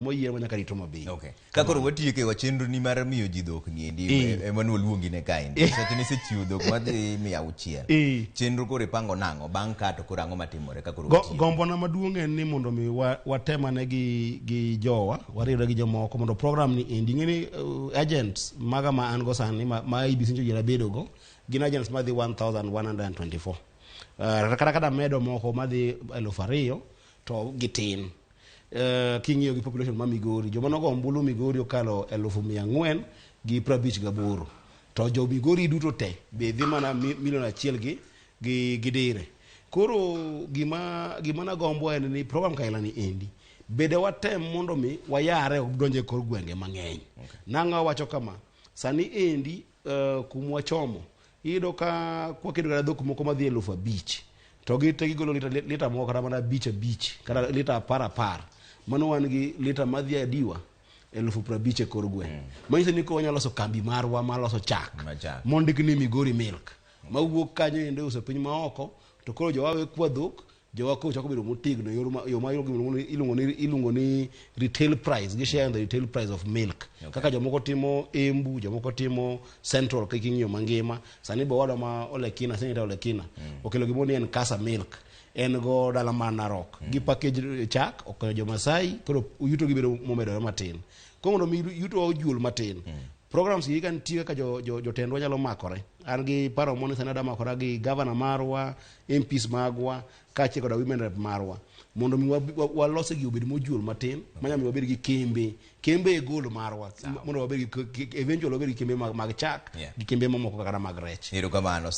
Moyier ma nyaka rit Homa Bay. Okay. Ka koro watieke wa chenro ni mar miyo ji dhok ni endi ema ne waluongi ne kaendi. Seche ni isechiwo dhok madhi 600. Chenro koro ipango nang'o? Bang' ka to koro ang'o matimore ka koro watieko? Gombona maduong' en ni mondo mi watem ane gi jowa, wariwre gi jomoko mondo program ni endi. Ing'e ni agents maga ma an go sani ma IEBC nyocha oyiena bedo go gin agents madhi 1124. Kata ka damedo moko madhi 2000 to gitin. King'iyo gi population ma Migori, joma nogo ombulu Migori okalo 458,000. To jo Migori duto te be dhi mana milion achiel gi dire. Koro gima nagombo en ni program kaila ni endi, bede watem mondo mi wayare odonje e kor gwenge mang'eny. Nang'o awacho kama, sani endi kumwa chomo, iyudo ka kwaketo kata dhok moko madhi 5,000, to gite gigolo lita moko kata mana abich abich, kata lita apar apar. Mano wan gi lita madhi adiwa 50,000 e kor gweng'. Manyiso ni koro wanyalo loso kambi marwa mar loso chak, Machak. mondik ni Migori Milk, mawuok kanyo endo iuso piny maoko, to koro jowa we kwa dhok, jowa koro chako bedo motegno yor ma, yo ma iluongo ni retail price, gi share in the retail price of milk. Kaka jomoko timo Embu, jomoko timo Central ka king'iyo mangima. Sani be owadwa ma Olekina, Senator Olekina, okelo gimoro ni en Kasa Milk. En go dala mar Narok. Gi package chak, okonyo jo Masai, koro yuto gi bedo momedore matin. Koro mondo mi yuto wa ojuol matin. Programs gi ka nitie kaka jotendwa nyalo makore. An gi paro moro ni sani adwa makora gi governor marwa, MPs magwa, kaachiel koda women rep marwa. Mondo mi walose gi obed mojuol matin, manyalo miyo wabed gi kembe. Kembe e goal marwa. Mondo wabed gi eventually wabed gi kembe mag chak, gi kembe mamoko kaka mag rech. Erokamano.